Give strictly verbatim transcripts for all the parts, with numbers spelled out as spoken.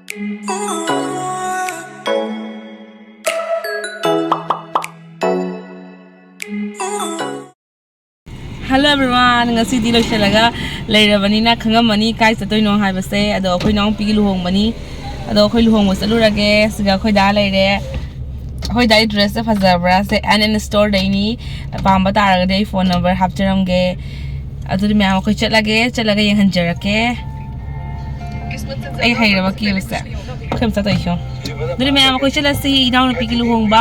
Hello everyone, ꯉꯁꯤꯗꯤ ꯂꯣꯏꯁꯤꯜꯂꯒ ꯂꯩꯔꯕꯅꯤꯅ ꯈꯪꯉꯝꯃꯅꯤ ꯀꯥꯏ ꯆꯠꯇꯣꯏꯅꯣ ꯍꯥꯏꯕꯁꯦ꯫ ꯑꯗꯣ ꯑꯩꯈꯣꯏ ꯏꯅꯥꯎꯄꯤꯒꯤ ꯂꯨꯍꯣꯡꯕꯅꯤ꯫ ꯑꯗꯣ ꯑꯩꯈꯣꯏ ꯂꯨꯍꯣꯡꯕ ꯆꯠꯂꯨꯔꯒꯦ꯫ ꯁꯤꯒ ꯑꯩꯈꯣꯏ ꯗꯥ ꯂꯩꯔꯦ꯫ ꯑꯩꯈꯣꯏ ꯗꯥꯒꯤ ꯗ꯭ꯔꯦꯁꯁꯦ ꯐꯖꯕ꯭ꯔꯥ? ꯁꯦ ꯑꯦꯟ ꯑꯦꯟ ꯁ꯭ꯇꯣꯔꯗꯩꯅꯤ꯫ ꯑꯄꯥꯝꯕ ꯇꯥꯔꯒꯗꯤ ꯑꯩ ꯐꯣꯟ ꯅꯝꯕꯔ ꯍꯥꯞꯆꯔꯝꯒꯦ꯫ ꯑꯗꯨꯗꯤ ꯃꯌꯥꯝ ꯑꯩꯈꯣꯏ ꯆꯠꯂꯒꯦ, ꯆꯠꯂꯒ ꯌꯦꯡꯍꯟꯖꯔꯛꯀꯦ꯫ ꯑꯩ ꯍꯩꯔꯕ ꯀꯦꯕꯁꯦ꯫ ꯑꯩꯈꯣꯏ ꯑꯃ ꯆꯠꯇꯣꯏꯁꯤ ꯌꯦꯡꯉꯨ꯫ ꯑꯗꯨꯗꯤ ꯃꯌꯥꯝ ꯑꯩꯈꯣꯏ ꯆꯠꯂꯁꯤ꯫ ꯏꯅꯥꯎꯅꯨꯄꯤꯒꯤ ꯂꯨꯍꯣꯡꯕ꯫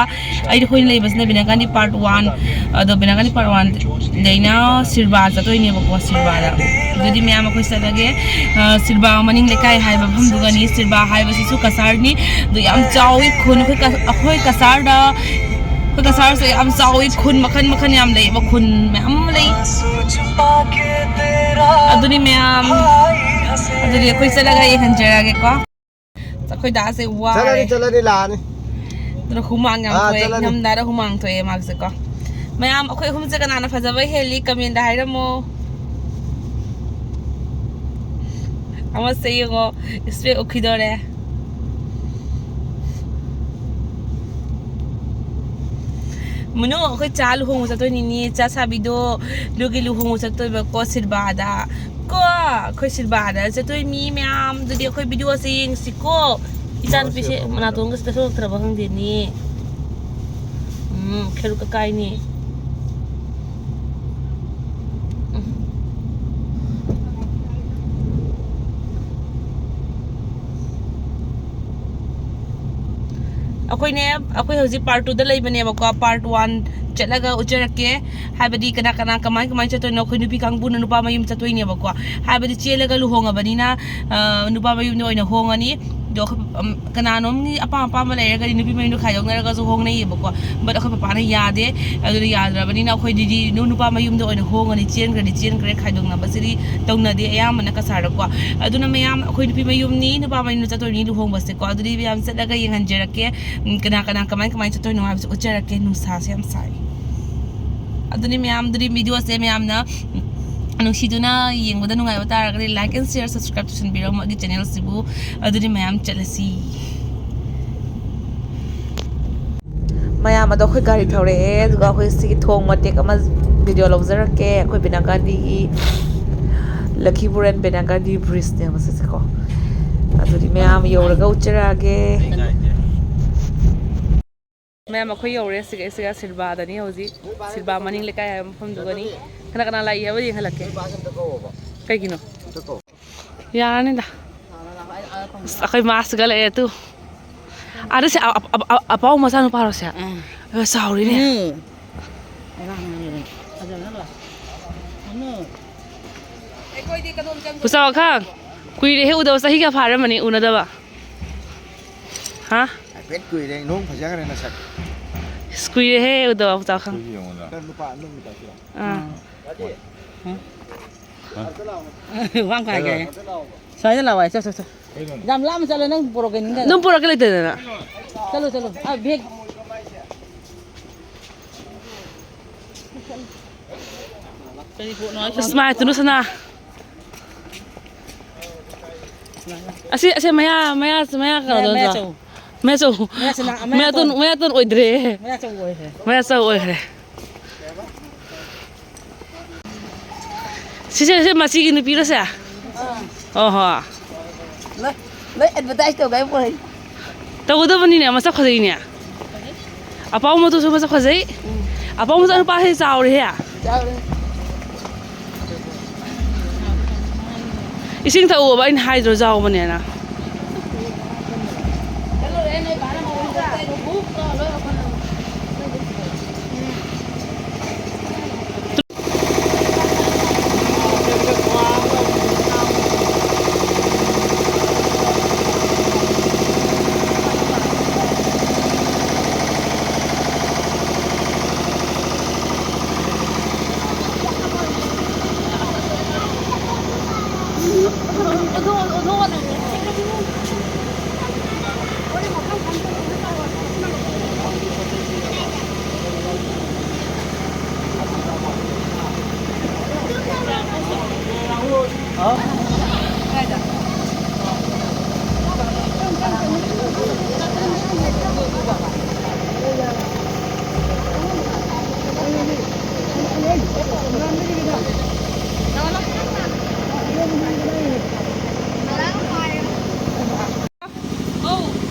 ꯑꯩꯗꯤ ꯑꯩꯈꯣꯏꯅ ꯂꯩꯕꯁꯤꯅ ꯕꯤꯅꯥꯀꯥꯟꯗꯤ ꯄꯥꯔꯠ ꯋꯥꯟ꯫ ꯑꯗꯣ ꯕꯤꯅꯥꯀꯥꯟꯗꯤ ꯄꯥꯔꯠ ꯋꯥꯟꯗꯩꯅ ꯁꯤꯔꯕꯥ ꯆꯠꯇꯣꯏꯅꯦꯕꯀꯣ, ꯁꯤꯔꯕꯥꯗ꯫ ꯑꯗꯨꯗꯤ ꯃꯌꯥꯝ ꯑꯩꯈꯣꯏ ꯆꯠꯂꯒꯦ꯫ ꯑ, ꯁꯤꯔꯕꯥ ꯃꯅꯤꯡ ꯂꯩꯀꯥꯏ ꯍꯥꯏꯕ ꯃꯐꯝꯗꯨꯒꯅꯤ꯫ ꯁꯤꯔꯕꯥ ꯍꯥꯏꯕꯁꯤꯁꯨ ꯀꯁꯥꯔꯅꯤ꯫ ꯑꯗꯨ ꯌꯥꯝ ꯆꯥꯎꯋꯤ ꯈꯨꯟ꯫ ꯑꯩꯈꯣꯏ ꯀ-, ꯑꯩꯈꯣꯏ ꯀꯁꯥꯔꯗ, ꯑꯩꯈꯣꯏ ꯀꯁꯥꯔꯁꯦ ꯌꯥꯝ ꯆꯥꯎꯋꯤ꯫ ꯈꯨꯟ ꯃꯈꯜ ꯃꯈꯜ ꯌꯥꯝ ꯂꯩꯌꯦꯕ꯫ ꯈꯨꯟ ꯃꯌꯥꯝ ꯑꯃ ꯂꯩ꯫ ꯑꯗꯨꯅꯤ ꯃꯌꯥꯝ꯫ ꯑꯗꯨꯗꯤ ꯑꯩꯈꯣꯏ ꯆꯠꯂꯒ ꯌꯦꯡꯍꯟꯖꯔꯛꯑꯒꯦꯀꯣ꯫ ꯑꯩꯈꯣꯏ ꯗꯥꯁꯦ ꯋꯥꯔꯦ꯫ ꯆꯠꯂꯅꯤ, ꯆꯠꯂꯅꯤ, ꯂꯥꯛꯑꯅꯤ꯫ ꯑꯗꯨꯅ ꯍꯨꯃꯥꯡ ꯌꯥꯝ ꯑꯥ, ꯊꯣꯛꯑꯦ꯫ ꯆꯠꯂꯅꯤ꯫ ꯏꯪꯊꯝꯊꯥꯗ ꯍꯨꯃꯥꯡ ꯊꯣꯛꯑꯦ ꯃꯥꯁꯦꯀꯣ꯫ ꯃꯌꯥꯝ, ꯑꯩꯈꯣꯏ ꯑꯍꯨꯝꯁꯦ ꯀꯅꯥꯅ ꯐꯖꯕ ꯍꯦꯜꯂꯤ? ꯀꯃꯦꯟꯗ ꯍꯥꯏꯔꯝꯃꯣ꯫ ꯑꯃꯁꯦ ꯌꯦꯡꯉꯣ, ꯏꯁꯄꯦꯛ ꯎꯞꯈꯤꯗꯣꯔꯦ꯫ ꯃꯅꯨ, ꯑꯩꯈꯣꯏ ꯆꯥ ꯂꯨꯍꯣꯡꯕ ꯆꯠꯇꯣꯏꯅꯤꯅꯦ꯫ ꯆꯥ ꯁꯥꯕꯤꯗꯣ, ꯑꯗꯨꯒꯤ ꯂꯨꯍꯣꯡꯕ ꯆꯠꯇꯣꯏꯕꯀꯣ, ꯁꯤꯔꯕꯥꯗ꯫ ꯀꯣ, ꯑꯩꯈꯣꯏ ꯁꯤꯔꯕꯥꯗ ꯆꯠꯇꯣꯏ ꯃꯤ ꯃꯌꯥꯝꯗꯨꯗꯤ ꯑꯩꯈꯣꯏ ꯚꯤꯗꯤꯑꯣꯁꯦ ꯌꯦꯡꯁꯤꯀꯣ꯫ ꯏꯆꯥꯅꯨꯄꯤꯁꯦ ꯃꯅꯥꯇꯣꯟꯒ ꯆꯠꯊꯣꯛꯂꯛꯇ꯭ꯔꯕ ꯈꯪꯗꯦꯅꯦ꯫ ꯎꯝ, ꯈꯦꯔꯨꯛ ꯀꯀꯥꯏꯅꯦ꯫ ꯎꯝ꯫ ꯑꯩꯈꯣꯏꯅꯦ, ꯑꯩꯈꯣꯏ ꯍꯧꯖꯤꯛ ꯄꯥꯔꯠ ꯇꯨꯗ ꯂꯩꯕꯅꯦꯕꯀꯣ꯫ ꯄꯥꯔꯠ ꯋꯥꯟ ꯆꯠꯂꯒ ꯎꯠꯆꯔꯛꯀꯦ꯫ ꯍꯥꯏꯕꯗꯤ ꯀꯅꯥ ꯀꯅꯥ ꯀꯃꯥꯏ ꯀꯃꯥꯏꯅ ꯆꯠꯇꯣꯏꯅꯣ꯫ ꯑꯩꯈꯣꯏ ꯅꯨꯄꯤ ꯀꯥꯡꯕꯨꯅ ꯅꯨꯄꯥ ꯃꯌꯨꯝ ꯆꯠꯇꯣꯏꯅꯦꯕꯀꯣ꯫ ꯍꯥꯏꯕꯗꯤ ꯆꯦꯜꯂꯒ ꯂꯨꯍꯣꯡꯉꯕꯅꯤꯅ, ꯑ, ꯅꯨꯄꯥ ꯃꯌꯨꯝꯗ ꯑꯣꯏꯅ ꯍꯣꯡꯉꯅꯤ꯫ ꯑꯗꯣ ꯑꯩꯈꯣꯏ, ꯑꯝ, ꯀꯅꯥꯅꯣꯝꯒꯤ ꯑꯄꯥꯝ ꯑꯄꯥꯝꯕ ꯂꯩꯔꯒꯗꯤ ꯅꯨꯄꯤ ꯃꯌꯨꯝꯗꯣ ꯈꯥꯏꯗꯣꯛꯅꯔꯒꯁꯨ ꯍꯣꯡꯅꯩꯌꯦꯕꯀꯣ꯫ But ꯑꯩꯈꯣꯏ ꯄꯄꯥꯅ ꯌꯥꯗꯦ꯫ ꯑꯗꯨꯅ ꯌꯥꯗ꯭ꯔꯕꯅꯤꯅ ꯑꯩꯈꯣꯏꯗꯤ ꯅꯨ-, ꯅꯨꯄꯥ ꯃꯌꯨꯝꯗ ꯑꯣꯏꯅ ꯍꯣꯡꯉꯅꯤ꯫ ꯆꯦꯟꯈ꯭ꯔꯗꯤ ꯆꯦꯟꯈ꯭ꯔꯦ, ꯈꯥꯏꯗꯣꯛꯅꯕꯁꯤꯗꯤ ꯇꯧꯅꯗꯦ ꯑꯌꯥꯝꯕꯅ ꯀꯁꯥꯔꯗꯀꯣ꯫ ꯑꯗꯨꯅ ꯃꯌꯥꯝ ꯑꯩꯈꯣꯏ ꯅꯨꯄꯤ ꯃꯌꯨꯝꯅꯤ, ꯅꯨꯄꯥ ꯃꯌꯨꯝꯗ ꯆꯠꯇꯣꯏꯅꯤ ꯂꯨꯍꯣꯡꯕꯁꯦꯀꯣ꯫ ꯑꯗꯨꯗꯤ ꯃꯌꯥꯝ ꯆꯠꯂꯒ ꯌꯦꯡꯍꯟꯖꯔꯛꯀꯦ꯫ ꯎꯝ, ꯀꯅꯥ ꯀꯅꯥ ꯀꯃꯥꯏ ꯀꯃꯥꯏ ꯆꯠꯇꯣꯏꯅꯣ ꯍꯥꯏꯕꯁꯨ ꯎꯠꯆꯔꯛꯀꯦ꯫ ꯅꯨꯡꯁꯥꯁꯦ ꯌꯥꯝ ꯁꯥꯏ꯫ ꯑꯗꯨꯅꯤ ꯃꯌꯥꯝ, ꯑꯗꯨꯗꯤ ꯚꯤꯗꯤꯑꯣꯁꯦ ꯃꯌꯥꯝꯅ ꯅꯨꯡꯁꯤꯗꯨꯅ ꯌꯦꯡꯕꯗ ꯅꯨꯡꯉꯥꯏꯕ ꯇꯥꯔꯒꯗꯤ like and share, subscribe ꯇꯧꯁꯟꯕꯤꯔꯣ ꯑꯩꯒꯤ channel ꯁꯤꯕꯨ꯫ ꯑꯗꯨꯗꯤ ꯃꯌꯥꯝ ꯆꯠꯂꯁꯤ꯫ ꯃꯌꯥꯝ ꯑꯗꯣ ꯑꯩꯈꯣꯏ ꯒꯥꯔꯤ ꯊꯧꯔꯛꯑꯦ, ꯑꯗꯨꯒ ꯑꯩꯈꯣꯏ ꯁꯤꯒꯤ ꯊꯣꯡ ꯃꯇꯦꯛ ꯑꯃ video ꯂꯧꯖꯔꯛꯀꯦ꯫ ꯑꯩꯈꯣꯏ ꯕꯤꯅꯥꯒꯥꯗꯤꯒꯤ, ꯂꯈꯤꯄꯨꯔ and ꯕꯤꯅꯥꯒꯥꯗꯤ bridge ꯅꯦꯕ ꯁꯤꯁꯦꯀꯣ꯫ ꯑꯗꯨꯗꯤ ꯃꯌꯥꯝ ꯌꯧꯔꯒ ꯎꯠꯆꯔꯛꯑꯒꯦ꯫ ꯃꯌꯥꯝ ꯑꯩꯈꯣꯏ ꯌꯧꯔꯦ꯫ ꯁꯤꯒ, ꯁꯤꯒ ꯁꯤꯜꯕꯥꯗꯅꯤ ꯍꯧꯖꯤꯛ꯫ ꯁꯤꯜꯕꯥ ꯃꯅꯤꯡ ꯂꯩꯀꯥꯏ ꯍꯥꯏꯕ ꯃꯐꯝꯗꯨꯒꯅꯤ꯫ ꯀꯅꯥ ꯀꯅꯥ ꯂꯥꯛꯏ ꯍꯥꯏꯕ ꯌꯦꯡꯍꯜꯂꯛꯀꯦ꯫ ꯀꯩꯒꯤꯅꯣ? ꯌꯥꯔꯅꯤꯗ꯫ ꯑꯁ, ꯑꯩꯈꯣꯏ ꯃꯥꯁꯤꯒ ꯂꯩꯔꯦ ꯇꯨ꯫ ꯑꯥꯗ ꯁꯦ, ꯑ-, ꯑ-, ꯑ-, ꯑꯄꯥꯎ ꯃꯆꯥꯅꯨꯄꯥꯔꯣ ꯁꯦ? ꯑꯥ꯫ ꯑ, ꯆꯥꯎꯔꯤꯅꯦ꯫ ꯎꯝ꯫ ꯄꯨꯆꯥꯎ ꯑꯈꯥꯡ, ꯀꯨꯏꯔꯦꯍꯦ ꯎꯗꯕ, ꯆꯍꯤ ꯀꯌꯥ ꯐꯥꯔꯝꯃꯅꯤ ꯎꯅꯗꯕ? ꯍꯥ? ꯍꯥꯏꯐꯦꯠ ꯀꯨꯏꯔꯦ, ꯅꯣꯡ ꯐꯖꯈ꯭ꯔꯦ ꯅꯁꯛ꯫ ꯏꯁ, ꯀꯨꯏꯔꯦꯍꯦ ꯎꯗꯕ, ꯄꯨꯆꯥꯎ ꯑꯈꯥꯡ꯫ ꯑꯩꯈꯣꯏꯁꯨ ꯌꯦꯡꯉꯨꯗ꯫ ꯅꯪ ꯅꯨꯄꯥ, ꯅꯪ ꯅꯨꯄꯥꯁꯤꯔꯣ? ꯑꯥ꯫ ꯋꯥꯡ ꯀꯥꯏꯒꯦ꯫ ꯁ꯭ꯋꯥꯏꯗ ꯂꯥꯛꯑꯣ, ꯆꯣ, ꯆꯣ, ꯆꯣ꯫ ꯌꯥꯝ ꯂꯥꯞꯅ ꯆꯠꯂꯣ, ꯅꯪ ꯄꯣꯔꯛꯀꯦ ꯅꯤꯡꯗꯅ꯫ ꯑꯗꯨꯝ ꯄꯣꯔꯛꯀꯦ ꯂꯩꯇꯗꯅ꯫ ꯆꯠꯂꯣ, ꯆꯠꯂꯣ꯫ ꯑꯥ, bag꯫ ꯀꯔꯤ ꯄꯣꯠꯅꯣ ꯍꯥꯏꯁꯤꯕꯣ? ꯏꯁ, ꯃꯥꯏ ꯇꯨꯅꯨ ꯁꯅꯥ꯫ ꯑꯁꯤ, ꯑꯁꯤ ꯃꯌꯥ, ꯃꯌꯥ, ꯃꯌꯥ ꯀꯩꯅꯣꯗꯣ ꯃꯌꯥ ꯅꯠꯇ꯭ꯔꯣ? ꯆꯧ꯫ ꯃꯌꯥ ꯆꯧ꯫ ꯃꯌꯥ ꯁꯅꯥ, ꯃꯌꯥ ꯃꯌꯥ ꯇꯣꯟ, ꯇꯣꯟ꯫ ꯃꯌꯥ ꯇꯣꯟ ꯑꯣꯏꯗ꯭ꯔꯦ꯫ ꯃꯌꯥ ꯆꯧ ꯑꯣꯏꯈ꯭ꯔꯦ꯫ ꯃꯌꯥ ꯆꯧ ꯑꯣꯏꯈ꯭ꯔꯦ꯫ ꯁꯤꯁꯦ, ꯁꯤꯁꯦ ꯃꯁꯤꯒꯤ ꯅꯨꯄꯤꯔꯣ ꯁꯦ? ꯑꯥ꯫ ꯑꯣ ꯍꯣ꯫ ꯂꯣꯏ, ꯂꯣꯏ advertise ꯇꯧꯒꯥꯏ ꯄꯣꯔꯛꯏ꯫ ꯇꯧꯒꯗꯕꯅꯤꯅꯦ, ꯃꯁꯛ ꯐꯖꯩꯅꯦ꯫ ꯑꯄꯥꯎ ꯃꯇꯨꯁꯨ ꯃꯁꯛ ꯐꯖꯩ꯫ ꯎꯝ꯫ ꯑꯄꯥꯎ ꯃꯆꯥ ꯅꯨꯄꯥꯁꯤ ꯆꯥꯎꯔꯦꯍꯦ꯫ ꯆꯥꯎꯔꯦ꯫ ꯏꯁꯤꯡ ꯊꯛꯎꯕ ꯑꯩꯅ ꯍꯥꯏꯗ꯭ꯔꯣ ꯆꯥꯎꯕꯅꯦꯅ?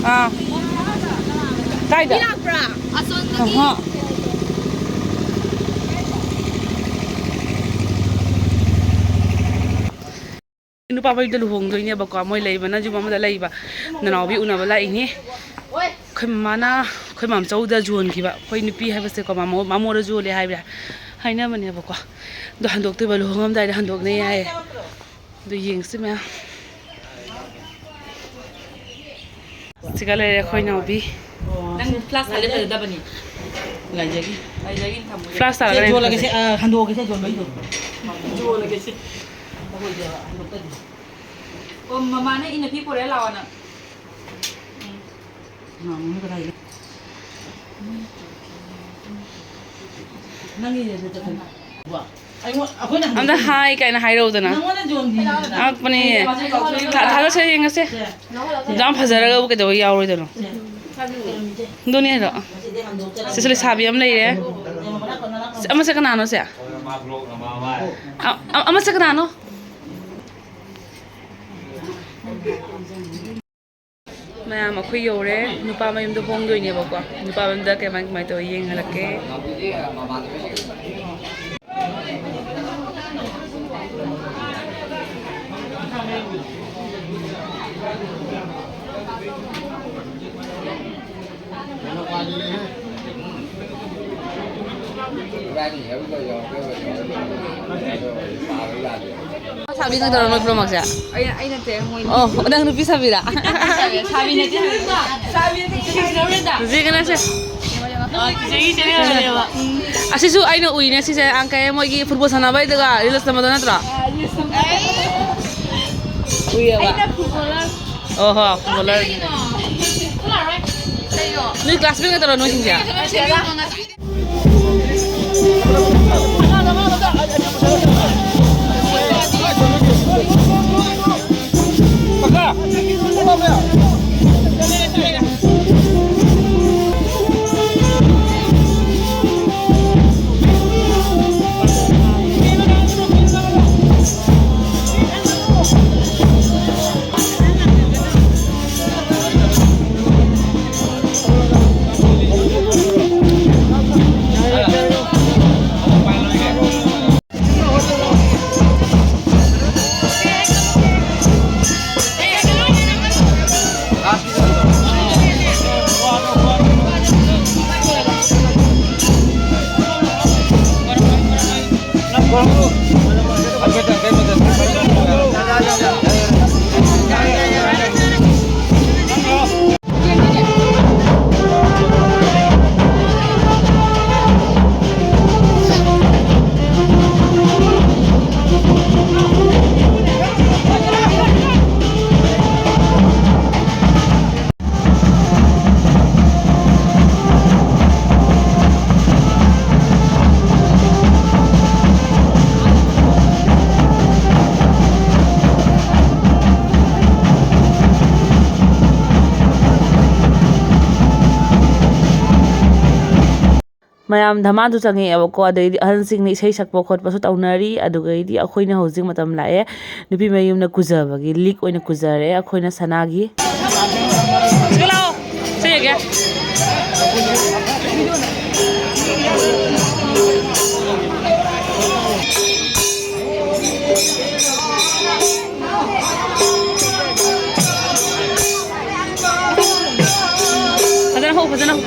ꯑꯥ꯫ ꯀꯥꯏꯗ? ꯃꯤ ꯂꯥꯛꯄ꯭ꯔꯥ? ꯑꯁꯣꯝꯗꯒꯤ꯫ ꯑꯍꯥ꯫ ꯅꯨꯄꯥ ꯃꯌꯨꯝꯗ ꯂꯨꯍꯣꯡꯗꯣꯏꯅꯦꯕꯀꯣ, ꯃꯣꯏ ꯂꯩꯕꯅ ꯌꯨꯝ ꯑꯃꯗ ꯂꯩꯕ꯫ ꯅꯅꯥꯎꯕꯤ ꯎꯅꯕ ꯂꯥꯛꯏꯅꯦ꯫ ꯑꯩꯈꯣꯏ ꯃꯃꯥꯅ ꯑꯩꯈꯣꯏ ꯃꯥꯝꯆꯧꯗ ꯌꯣꯟꯈꯤꯕ, ꯑꯩꯈꯣꯏ ꯅꯨꯄꯤ ꯍꯥꯏꯕꯁꯦꯀꯣ, ꯃꯥꯃꯣ-, ꯃꯥꯃꯣꯗ ꯌꯣꯜꯂꯦ ꯍꯥꯏꯕ ꯍꯥꯏꯅꯕꯅꯦꯕꯀꯣ꯫ ꯑꯗꯣ ꯍꯟꯗꯣꯛꯇꯣꯏꯕ, ꯂꯨꯍꯣꯡꯉꯝꯗꯥꯏꯗ ꯍꯟꯗꯣꯛꯅꯩ ꯍꯥꯏꯌꯦ꯫ ꯑꯗꯨ ꯌꯦꯡꯁꯤ ꯃꯌꯥꯝ꯫ ꯁꯤꯒ ꯂꯩꯔꯦ ꯑꯩꯈꯣꯏ ꯏꯅꯥꯎꯕꯤ꯫ ꯅꯪ ꯐ꯭ꯂꯥꯁ ꯊꯥꯜꯂꯦ ꯐꯖꯗꯕꯅꯤ꯫ ꯉꯥꯏꯖꯒꯦ꯫ ꯉꯥꯏꯖꯒꯦ, ꯊꯝꯃꯨ꯫ ꯐ꯭ꯂꯥꯁ ꯁꯦ, ꯊꯥꯜꯂꯒꯅꯦ ꯌꯣꯜꯂꯒꯦꯁꯦ, ꯐꯖꯩ꯫ ꯑ, ꯍꯟꯗꯣꯛꯑꯒꯦꯁꯦ, ꯌꯣꯟꯕꯩꯗꯣ꯫ ꯌꯣꯜꯂꯒꯦꯁꯦ꯫ ꯑꯩꯈꯣꯏꯁꯦ ꯍꯟꯗꯣꯛꯇꯗꯤ꯫ ꯑꯣ, ꯃꯃꯥꯅ ꯏꯟꯅ ꯐꯤ ꯄꯨꯔꯦ ꯂꯥꯛꯑꯣ ꯅꯪ꯫ ꯎꯝ꯫ ꯃꯥꯃꯣꯅ ꯀꯗꯥꯏꯗ? ꯅꯪꯒꯤ ꯆꯠꯈ꯭ꯔꯦ꯫ ꯋꯥ꯫ ꯑꯩꯉꯣꯟ-, ꯑꯩꯈꯣꯏꯅ ꯑꯝꯇ ꯍꯥꯏ ꯀꯥꯏꯅ ꯍꯥꯏꯔꯛꯎꯗꯅ꯫ ꯅꯪꯉꯣꯟꯗ ꯌꯣꯟꯕꯤ꯫ ꯑꯉꯛꯄꯅꯦ꯫ ꯊꯥ-, ꯊꯥꯗꯣꯛꯁꯦ ꯌꯦꯡꯉꯁꯦ꯫ ꯁꯦ꯫ ꯑꯗꯨꯛ ꯌꯥꯝ ꯐꯖꯔꯒꯕꯨ ꯀꯩꯗꯧꯕ ꯌꯥꯎꯔꯣꯏꯗꯣꯏꯅꯣ? ꯁꯦ꯫ ꯑꯗꯨꯅꯦ ꯍꯥꯏꯗꯣ꯫ ꯁꯤꯁꯨ ꯂꯩꯁꯥꯕꯤ ꯑꯃ ꯂꯩꯔꯦ꯫ ꯁꯤ ꯑꯃꯁꯦ ꯀꯅꯥꯅꯣ ꯁꯦ? ꯑ-, ꯑ-, ꯑꯃꯁꯦ ꯀꯅꯥꯅꯣ? ꯃꯌꯥꯝ ꯑꯩꯈꯣꯏ ꯌꯧꯔꯦ꯫ ꯅꯨꯄꯥ ꯃꯌꯨꯝꯗ ꯍꯣꯡꯗꯣꯏꯅꯦꯕꯀꯣ꯫ ꯅꯨꯄꯥ ꯃꯌꯨꯝꯗ ꯀꯃꯥꯏ ꯀꯃꯥꯏ ꯇꯧꯋꯤ ꯌꯦꯡꯍꯜꯂꯛꯀꯦ꯫ ꯁꯥꯕꯤ ꯅꯪ ꯇꯧꯔ ꯅꯣꯏ ꯄꯨꯝꯅꯃꯛꯁꯦ? ꯑꯩ, ꯑꯩ ꯅꯠꯇꯦ, ꯃꯣꯏꯅꯤ꯫ ꯑꯣ, ꯅꯪ ꯅꯨꯄꯤ ꯁꯥꯕꯤꯔꯥ? ꯁꯥꯕꯤ ꯅꯠꯇꯦ, ꯁꯥꯕꯤ ꯅꯠꯇꯦ꯫ ꯆꯦꯆꯦꯒꯤ ꯆꯦꯅꯦꯜꯗꯅꯦꯕ꯫ ꯑꯁꯤꯁꯨ ꯑꯩꯅ ꯎꯏꯅꯦ, ꯁꯤꯁꯦ ꯑꯪꯀꯩ ꯃꯣꯏꯒꯤ ꯐꯨꯠꯕꯣꯜ ꯁꯥꯟꯅꯕꯩꯗꯨꯒ ꯔꯤꯜꯁ ꯅꯝꯕꯗꯣ ꯅꯠꯇ꯭ꯔꯣ? ꯎꯏꯌꯦꯕ꯫ ꯑꯩꯅ ꯐꯨꯠꯕꯣꯂꯔ꯫ ꯑꯣ ꯍꯣ, ꯐꯨꯠꯕꯣꯂꯔ꯫ ꯀꯩꯅꯣ? ꯅꯣꯏ ꯀ꯭ꯂꯥꯁꯃꯦꯠ ꯅꯠꯇ꯭ꯔꯣ ꯅꯣꯏꯁꯤꯡꯁꯦ? ꯃꯌꯥꯝ ꯙꯃꯥꯗꯨ ꯆꯪꯉꯛꯑꯦꯕꯀꯣ꯫ ꯑꯗꯩꯗꯤ ꯑꯍꯟꯁꯤꯡꯅ ꯏꯁꯩ ꯁꯛꯄ ꯈꯣꯠꯄꯁꯨ ꯇꯧꯅꯔꯤ꯫ ꯑꯗꯨꯒꯩꯗꯤ ꯑꯩꯈꯣꯏꯅ ꯍꯧꯖꯤꯛ ꯃꯇꯝ ꯂꯥꯛꯑꯦ ꯅꯨꯄꯤ ꯃꯌꯨꯝꯅ ꯀꯨꯖꯕꯒꯤ, ꯂꯤꯛ ꯑꯣꯏꯅ ꯀꯨꯖꯔꯦ ꯑꯩꯈꯣꯏꯅ ꯁꯅꯥꯒꯤ꯫ ꯁꯤꯗ ꯂꯥꯛꯑꯣ꯫ ꯁꯤ ꯌꯦꯡꯒꯦ꯫ ꯐꯖꯅ ꯍꯧ, ꯐꯖꯅ ꯍꯧ꯫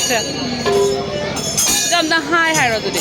ꯁꯦ꯫ ꯑꯗꯣ ꯑꯝꯇ ꯍꯥꯏ ꯍꯥꯏꯔꯣ ꯑꯗꯨꯗꯤ꯫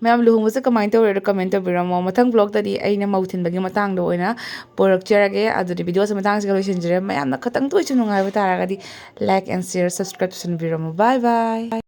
ꯃꯌꯥꯝ, ꯂꯨꯍꯣꯡꯕꯁꯦ ꯀꯃꯥꯏꯅ ꯇꯧꯔꯦꯗꯣ comment ꯇꯧꯕꯤꯔꯝꯃꯣ꯫ ꯃꯊꯪ vlogꯇꯗꯤ ꯑꯩꯅ ꯃꯧ ꯊꯤꯟꯕꯒꯤ ꯃꯇꯥꯡꯗ ꯑꯣꯏꯅ ꯄꯨꯔꯛꯆꯔꯒꯦ꯫ ꯑꯗꯨꯗꯤ videoꯁꯦ ꯃꯇꯥꯡꯁꯤꯒ ꯂꯣꯏꯁꯤꯟꯖꯔꯦ꯫ ꯃꯌꯥꯝꯅ ꯈꯇꯪꯇ ꯑꯣꯏꯁꯨ ꯅꯨꯡꯉꯥꯏꯕ ꯇꯥꯔꯒꯗꯤ like and share, subscribe ꯇꯧꯁꯟꯕꯤꯔꯝꯃꯣ꯫ Bye bye꯫